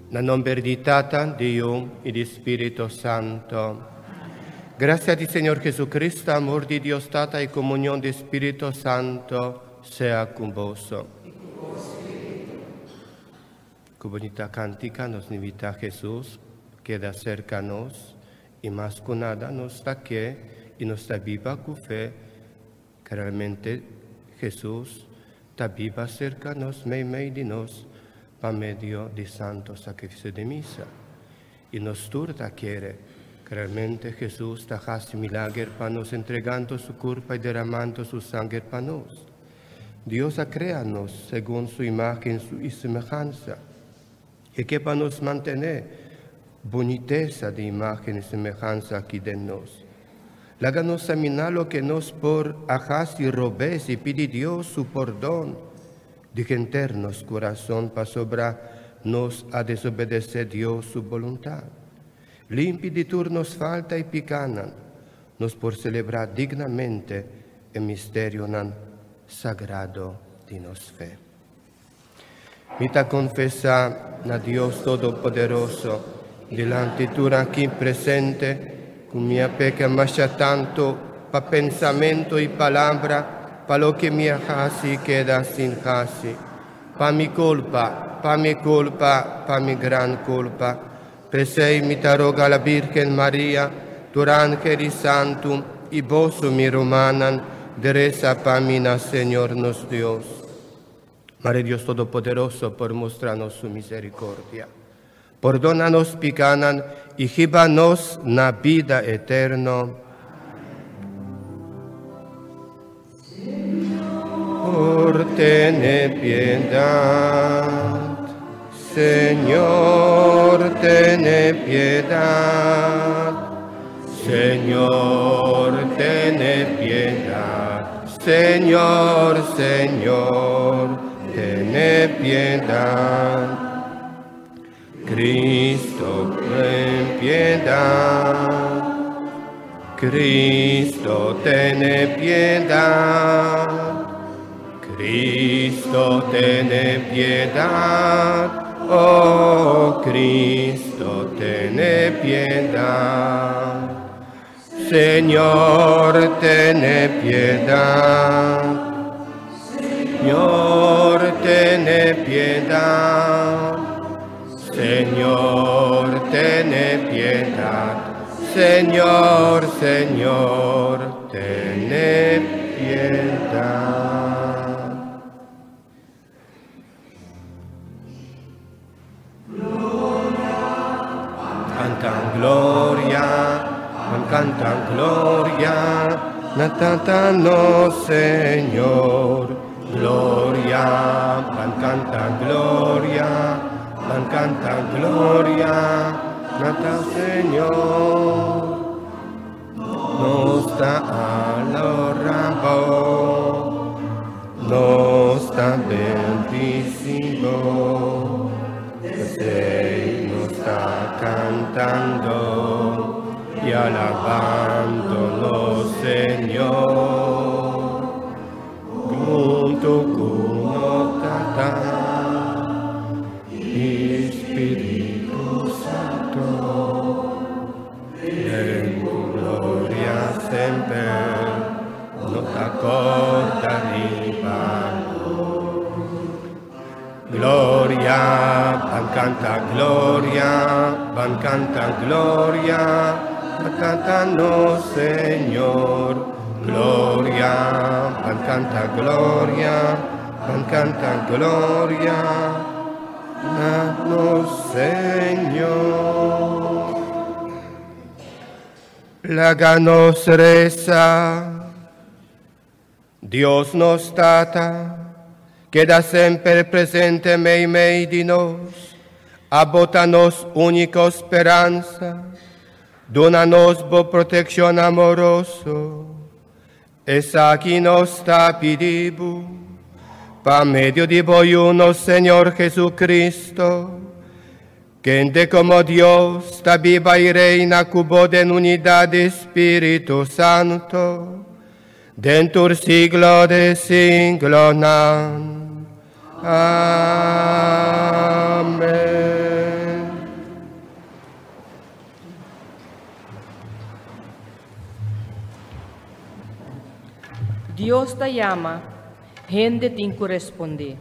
Na nomber di Tata, di Yu y di Spirito Santo. Gracia di Señor Jesucristo, amor di Dios Tata y comunión di Spirito Santo sea cu boso. Cu bunita cantica nos invita Jesus keda cerca nos y mas cu nada nos ta ke y nos ta biba cu fe cu realmente Jesus ta biba cerca nos, meimei di nos, pa medio di Santo Sacrificio di Misa. Y nos tur ta kere cu realmente Jesus ta haci milager pa nos entregando su curpa y deramando su sanger pa nos. Dios a crea nos segun su imagen y semehansa. Y ke pa nos mantene bunitesa di imagen y semehansa aki den nos. Laga nos samina loke nos por a haci robes y pidi Dios su pordon di henter nos curason pasobra nos a desobedece Dios su boluntad. Limpi di tur nos falta y picanan, nos por celebra dignamente e misterionan sagrado di nos fe. Mi ta confesa na Dios Todopoderoso, dilanti tur aki presente, cu mi a peca masha tanto pa pensamento y palabra, pa loke mi a haci y keda sin haci. Pa mi culpa, pa mi culpa, pa mi gran culpa. P'esey mi ta roga la Virgen Maria, tur angel y santo, y boso mi rumannan, resa pa mi na Señor nos Dios. Mare Dios Todopoderoso por mustra nos su misericordia. Pordona nos picanan y hiba nos na bida eterno. Señor, tene piedad. Señor, tene piedad. Señor, tene piedad. Señor, Señor, tene piedad. Cristo, ten piedad. Cristo, tene piedad. Cristo, tene piedad. Oh, Cristo, tene piedad. Señor, tene piedad. Señor, tene piedad. Señor, tene piedad. Señor, Señor, tene piedad. Cantan gloria, cantan gloria, na Tata nos Señor. Gloria, van canta gloria, van canta gloria, na ta Señor. Nos ta alora Bo, nos ta bendici Bo, P'esey nos ta cantando y alabando nos Señor. Hunto cu nos Tata y Spirito Santo, den gloria semper, nos ta corda riba. Gloria, ban canta gloria, ban canta gloria, canta nos Señor. Gloria, ban canta gloria, ban canta gloria, na nos Señor. Laga nos resa. Dios nos Tata, keda semper presente meimei di nos, Abo ta nos unico speransa, duna nos bo proteccion amoroso. Esaki nos ta pidi Bo, pa medio di bo Yu nos Señor Jesucristo, kende como Dios ta biba y reina cu bo den unidad di Spirito Santo, den tur siglo di siglonan. Amen. Dios ta yama, hende tin ku respondé.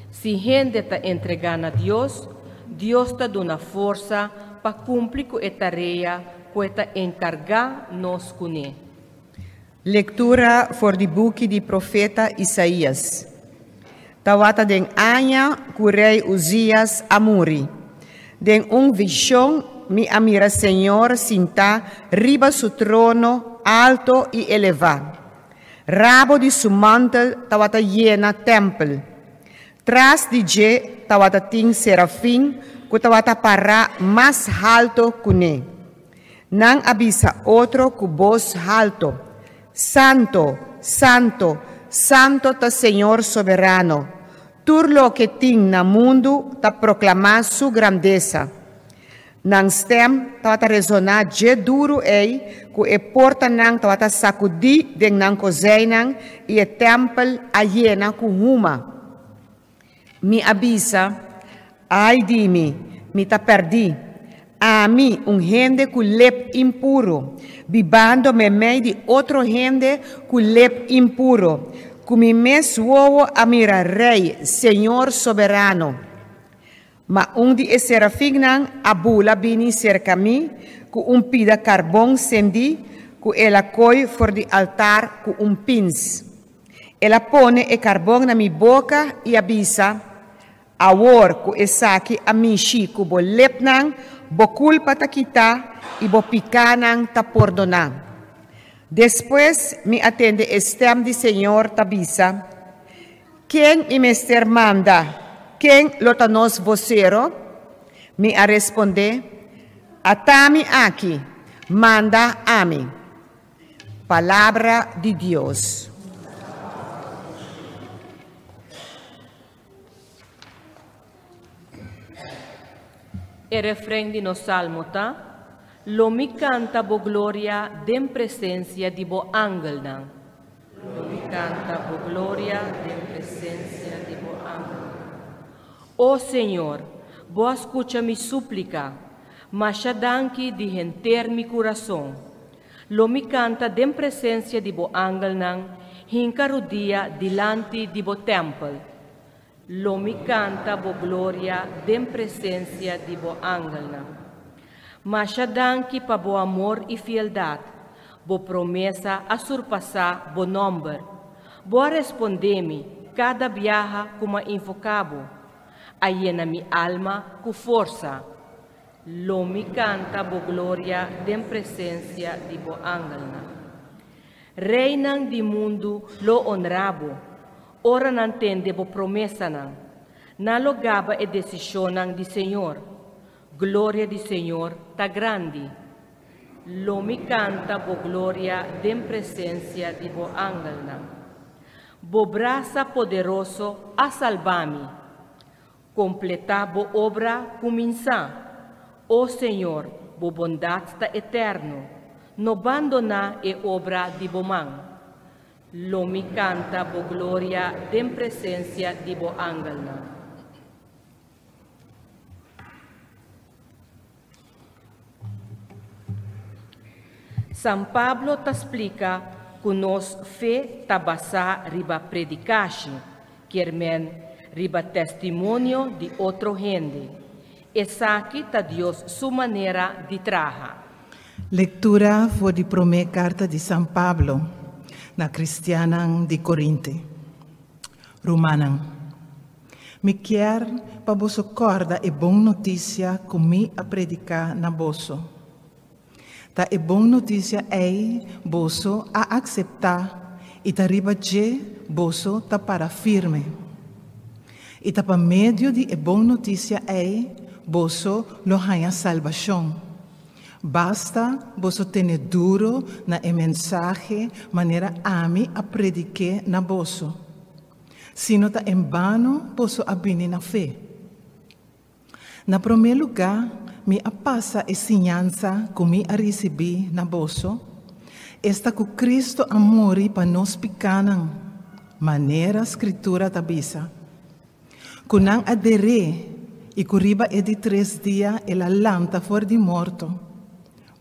Si hende ta entregá na Dios, Dios ta duna forsa pa kumpli ku e tarea ku e ta enkargá nos kuné. Lektura for di buki di profeta Isaías. Tawata den aña ku rei Uzías a muri. Den un vishon mi a mira Señor sintá riba su trono alto i elevá. Rabo di su mantel tawata yena tèmpel. Tras di dje tawata tin serafin ku tawata pará mas halto kuné. Nan a bisa otro ku bos halto, Santo, santo, santo ta Señor Soberano! Tur loke tin na mundu ta proklamá su grandesa. Nan stèm tabata resoná dje duru ei ku e portanan tabata sakudí den nan kozeinnan i e tèmpel a yena ku huma. Mi a bisa, Ai di mi, mi ta pèrdí! Ami, un hende ku lep impuru, bibando meimei di otro hende ku lep impuru, ku mi mes wowo a mira Rei, Señor Soberano. Ma un di e serafinnan a bula bini serka mi ku un pida karbon sendí ku el a koi for di altar ku un pins. El a pone e karbon na mi boka i a bisa, Awor ku esaki a mishi ku bo lepnan, bo kulpa ta kitá i bo pikánan ta pordoná. Despues mi a tende e stèm di Señor ta bisa, Ken mi mester manda? Ken lo ta nos vosero? Mi a respondé, Ata mi aki, manda ami. Palabra di Dios. E refren di nos salmo ta, Lo mi kanta bo gloria den presensia di bo angelnan. Lo mi kanta bo gloria den presensia di bo angelnan. O Señor, bo a skucha mi súplika. Masha danki di henter mi kurason. Lo mi kanta den presensia di bo angelnan, hinka rudia dilanti di bo tèmpel. Lo mi kanta bo gloria den presensia di bo angelnan. Masha danki pa bo amor i fieldat. Bo promesa a surpasá bo nòmber. Bo a respondé mi kada biaha ku m'a invoká bo. A yena mi alma ku forsa. Lo mi kanta bo gloria den presensia di bo angelnan. Reinan di mundu lo onrá bo ora nan tende bo promesanan. Nan lo gaba e desishonnan di Señor. Gloria di Señor ta grandi. Lo mi kanta bo gloria den presensia di bo angelnan. Bo brasa poderoso a salba mi. Kompletá bo obra kuminsá. O Señor, bo bondat ta eterno. No bandoná e obra di bo man. Lo mi kanta bo gloria den presensia di bo angelnan. San Pablo ta splika ku nos fe ta basá riba predikashi, kier men riba testimonio di otro hende. Esaki ta Dios su manera di traha. Lektura for di promé karta di San Pablo na kristiannan di Korinte. Rumannan. Mi kier pa boso kòrda e bon notisia ku mi a prediká na boso. Ta e bon notisia ei boso a akseptá i ta riba dje boso ta para firme. I ta pa medio di e bon notisia ei boso lo haña salbashon, basta boso tene duru na e mensahe manera ami a predik'é na boso. Sino ta en bano boso a bini na fe. Na promé lugá mi a pasa e siñansa ku mi a risibí na boso, esta ku Kristu a muri pa nos pikánan, manera Skritura ta bisa, ku nan a der'é i ku riba e di tres dia el a lanta for di morto,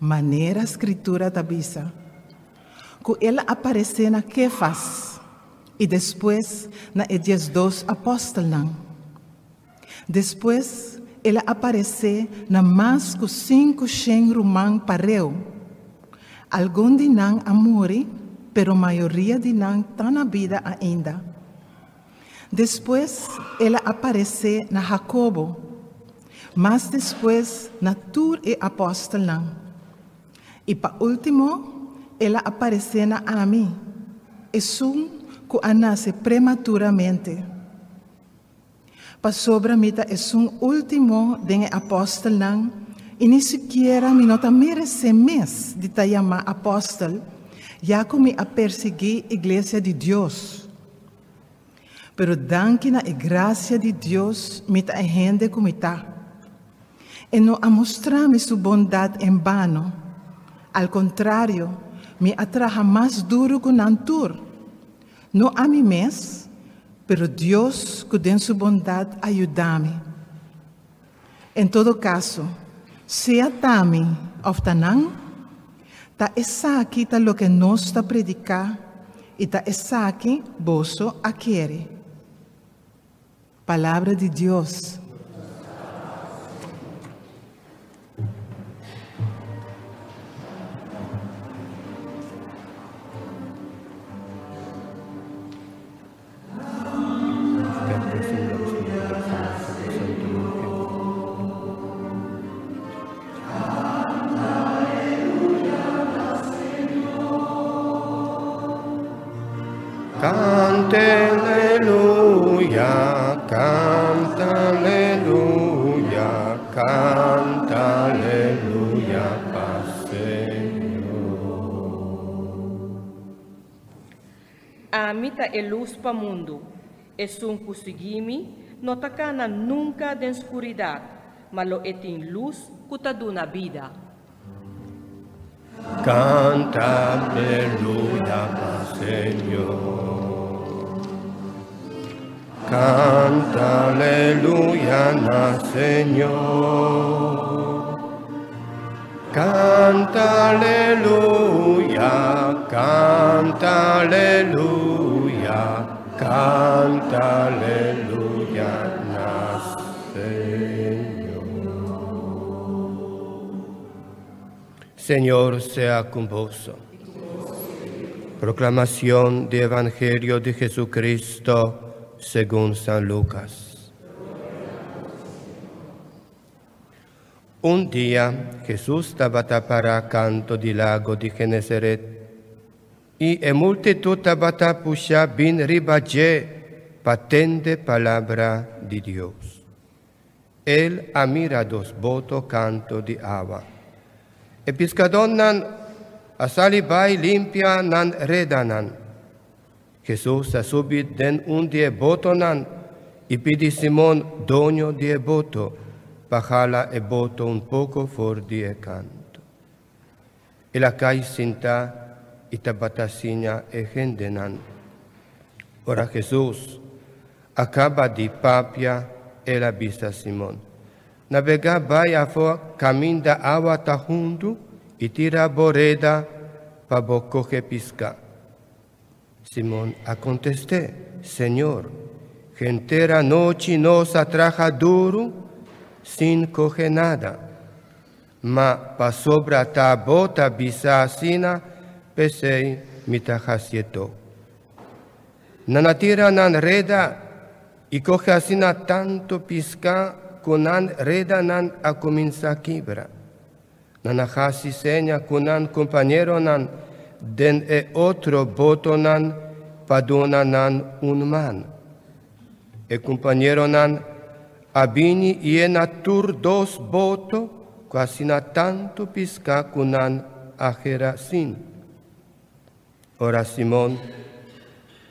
manera Skritura ta bisa, ku el a aparesé na Kefas. i despues na e 12 apòstelnan. Despues el a aparesé na mas ku 500 ruman pareu. Algun di nan a muri, pero mayoria di nan ta na bida ainda. Despues el a aparesé na Hakobo, mas despues na tur e apòstelnan. I pa último, el a aparesé na ami, esun ku a nase prematuramente. Pasobra mi ta esun último den e apòstelnan i ni sikiera mi no ta meresé mes di ta yamá apòstel, ya ku mi a persiguí iglesia di Dios. Pero danki na e grasia di Dios mi ta e hende ku mi ta. E no a mustra mi su bondat en bano. Al kontrario, mi a traha mas duru ku nan tur. No ami mes, pero Dios ku den su bondat a yuda mi. En todo kaso, sea t'ami òf ta nan, ta esaki ta loke nos ta prediká i ta esaki boso a kere. Palabra di Dios. Canta aleluya, canta aleluya, canta aleluya pa Señor. Ami ta e lus pa mundu. Esun ku sigui mi no ta kana nunka den skuridat, ma lo e tin lus ku ta duna bida. Canta aleluya pa Señor. Canta aleluya na Señor. Canta aleluya, canta aleluya, canta aleluya na Señor. Señor sea con vos. Proclamación del Evangelio de Jesucristo según San Lucas. Un dia Jesús tabata pará kantu di lago di Genesaret i e multitut tabata pusha bin riba dje pa tende palabra di Dios. El a mira dos boto kantu di awa. E piskadónan a sali bai limpia nan redanan. Hesus a subi den un di e botonan i pidi Simon, doño di e boto, pa hala e boto un poko for di e kantu. El a kai sinta i tabata siña e hendenan. Ora Hesus a kaba di papia, el a bisa Simon, Nabegá bai afó kaminda awa ta hundu i tira bo reda pa bo kohe piská. Simon a kontest'é, Señor, henter anochi nos a traha duru sin kohe nada. Ma pasobra ta bo ta bisa asina, p'esei mi ta hasié tok. Nan a tira nan reda i kohe asina tantu piská ku nan redanan a kuminsá kibra. Nan a hasi seña ku nan kompañeronan den e otro botonan pa duna nan un man. E kompañeronan a bini yena tur dos boto ku asina tantu piská ku nan a hera sin. Ora Simon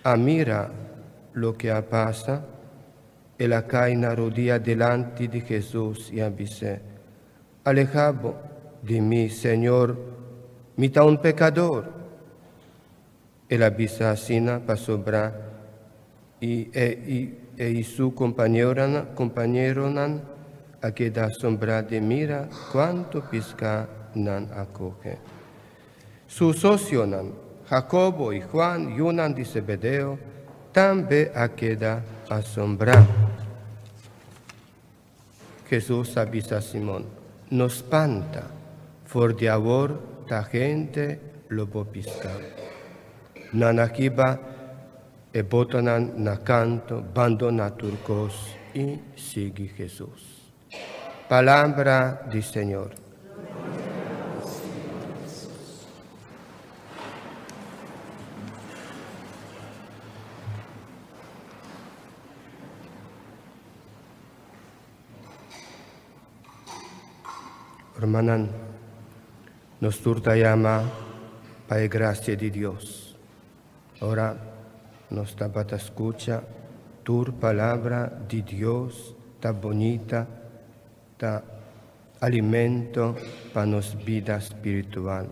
a mira loke a pasa, el a kai na rodia dilanti di Hesus i a bis'é, Alehá bo di mi, Señor, mi ta un pekador. El a bisa asina pasobra i e e i su kompañeronan a keda asombrá di mira kuantu piská nan a kohe. Su sosionan, Hakobo i Juan, yunan di Zebedeo, tambe a keda asombrá. Hesus a bisa Simon, No spanta, for di awor ta hende lo bo piska. Nan a hiba e botonan na kanto, bandoná tur kos i sigui Hesus. Palabra di Señor. Hermanan, nos tur ta yama pa e gracia di Dios. Ora nos tabata skucha tur palabra di Dios ta bonita, ta alimento pa nos bida spiritual.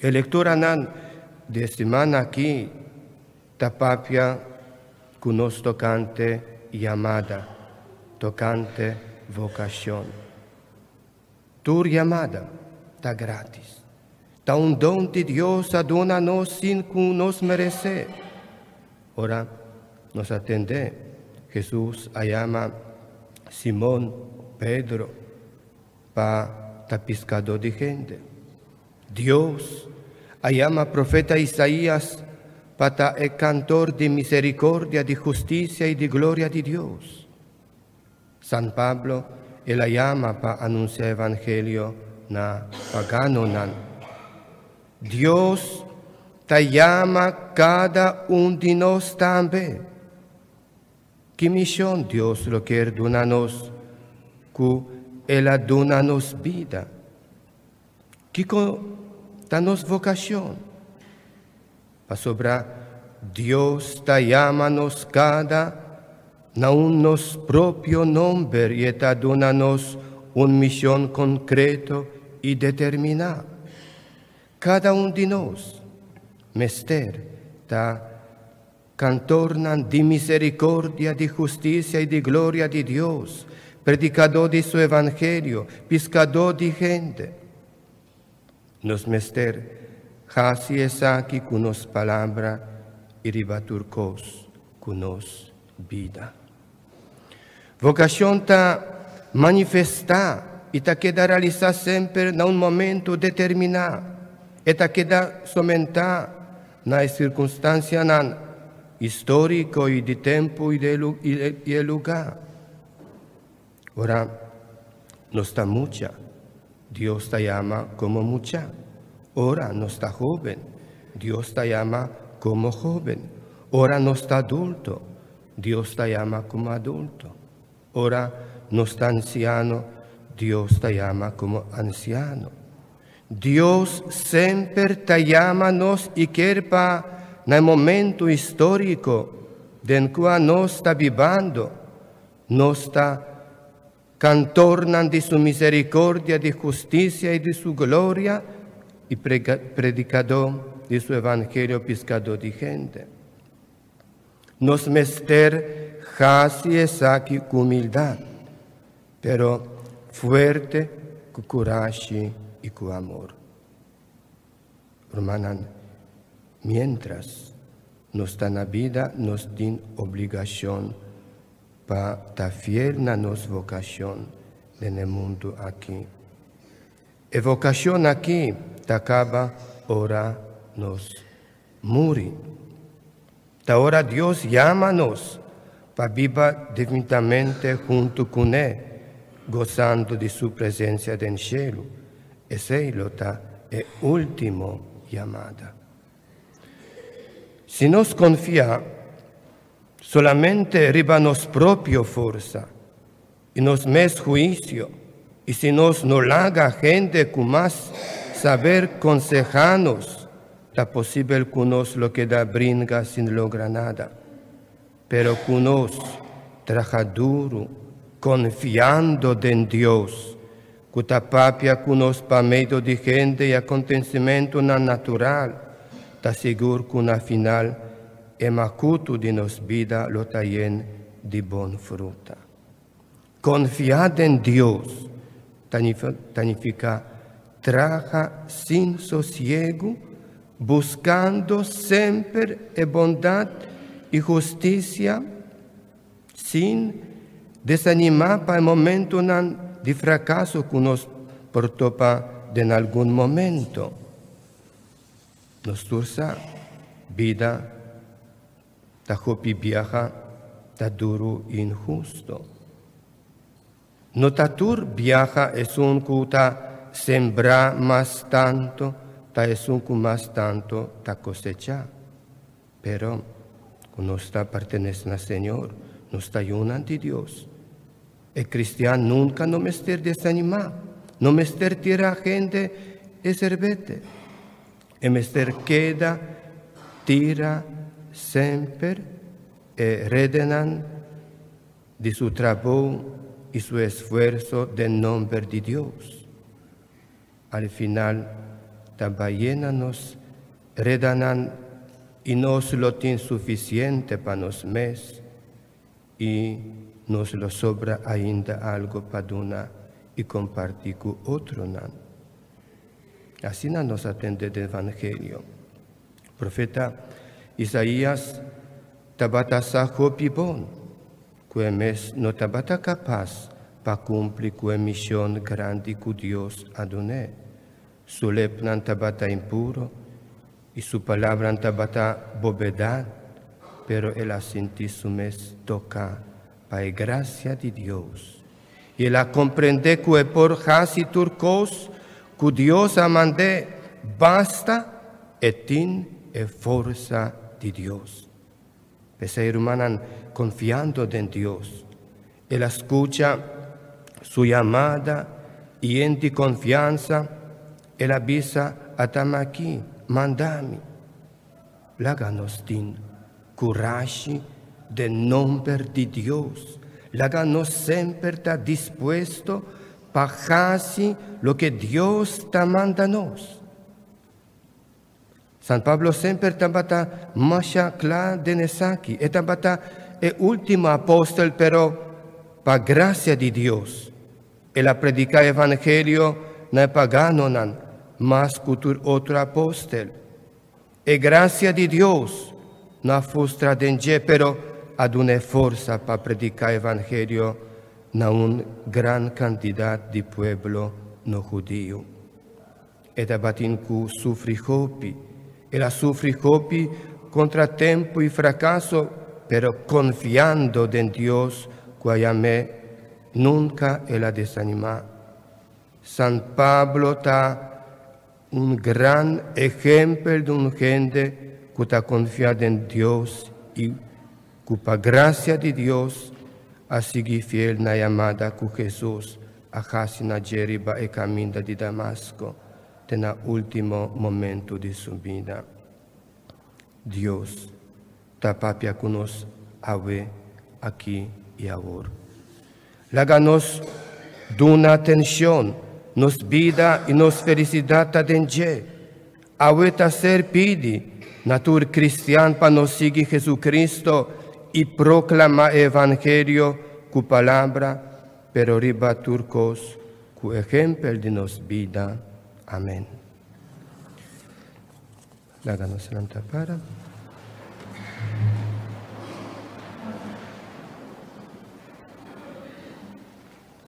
E lekturanan di e siman aki ta papia ku nos tokante yamada, tokante vokashon. Tur yamada ta grátis. Ta un don di Dios a duna nos sin ku nos meresé. Ora nos a tende, Hesus a yama Simon Pedro pa ta piskadó di hende. Dios a yama profeta Isaías pa ta e kantor di miserikordia, di hustisia i di gloria di Dios. San Pablo el a yama pa anunsiá evangelio na paganonan. Dios ta yama kada un di nos tambe. Ki mishon Dios lo kier duna nos ku el a duna nos bida? Kiko ta nos vokashon? Pasobra Dios ta yama nos kada na un nos propio nomber i e ta duna nos un mishon konkreto i determiná. Kada un di nos mester ta kantornan di miserikordia, di hustisia i di gloria di Dios, predikadó di su evangelio, piskadó di hende. Nos mester hasi esaki ku nos palabra i riba tur kos ku nos bida. Vokashon ta manifestá i ta keda realisá semper na un momentu determiná. E ta keda somentá na e sirkunstansianan históriko i di tempu i e lugá. Ora nos ta mucha, Dios ta yama komo mucha. Ora nos ta hóben, Dios ta yama komo hóben. Ora nos ta adulto, Dios ta yama komo adulto. Ora nos ta ansiano, Dios ta yama komo ansiano. Dios semper ta yama nos i kier pa na e momento históriko den kua nos ta bibando, Nos ta kantornan di su miserikordia, di hustisia i di su gloria, i predikadó di su evangelio, piskadó di hende. Nos mester hasi esaki ku humildat, pero fuerte, ku kurashi i ku amor. Rumannan, miéntras nos ta na bida nos tin obligashon pa ta fiel na nos vokashon den e mundu aki. E vokashon aki ta kaba ora nos muri. Ta ora Dios yama nos pa biba definitamente huntu kuné, gosando di su presensia den shelu. Esei lo ta e último yamada. Si nos konfia solamente riba nos propio forsa i nos mes huisio, i si nos no laga hende ku mas saber konsehá nos, ta posibel ku nos lo keda bringa sin logra nada. Pero ku nos traha duru, konfiando den Dios, ku ta papia ku nos pa medio di hende i akontesimentunan natural, ta sigur ku na final e makutu di nos bida lo ta yen di bon fruta. Konfia den Dios ta nifiká traha sin sosiegu, buskando semper e bondat i hustisia, sin desanimá pa e momentonan di frakaso ku nos por topa den algun momento. Nos tur sa, bida ta hopi biaha ta duru i inhusto. No ta tur biaha esun ku ta sembra mas tantu ta esun ku mas tantu ta kosechá. Pero, ku nos ta pertenesé na Señor, nos ta yunan di Dios. E kristian nunka no mester desanimá, no mester tira hende e serbete. E mester keda tira semper e redenan di su trabou i su esfuerso den nòmber di Dios. Al final ta bai yena nos redanan i nos lo tin sufisiente pa nos mes i nos lo sobra ainda algu pa duna i kompartí ku otronan. Asina nos a tende den Evangelio. Profeta Isaías tabata sa hopi bon ku e mes no tabata kapas pa kumpli ku e mishon grandi ku Dios a dun'é. Su lepnan tabata impuro i su palabranan tabata bobedat, pero el a sinti su mes toká pa e grasia di Dios. I el a komprendé ku e por hasi tur kos ku Dios a mand'é, basta e tin e forsa di Dios. P'esei, rumannan, konfiando den Dios, el a skucha su yamada i yen di konfiansa el a bisa, Atami aki, manda mi. Laga nos tin kurashi den nomber di Dios. Laga nos semper ta dispuesto pa hasi loke Dios ta manda nos. San Pablo semper tabata masha kla den esaki. E tabata e último apòstel, pero pa grasia di Dios, el a prediká evangelio na e paganonan mas ku tur otro apòstel. E grasia di Dios no a frustra den dje, pero a dun'é forsa pa prediká evangelio na un gran kantidat di pueblo no hudiu. E tabatin ku sufri hopi. El a sufri hopi kontratempu i frakaso, pero konfiando den Dios ku a yam'é, nunka el a desanimá. San Pablo ta un gran ehèmpel di un hende ku ta konfia den Dios i ku pa grasia di Dios a sigui fiel na yamada ku Hesus a hasi na dje riba e kaminda di Damasko te na último momentu di su bida. Dios ta papia ku nos awe, aki i awor. Laga nos duna atenshon, nos bida i nos felisidat ta den dje. Awe ta ser pidi na tur kristian pa nos sigui Jesucristo i proklamá e evangelio ku palabra, pero riba tur kos ku ehèmpel di nos bida. Amèn. Laga nos lanta para.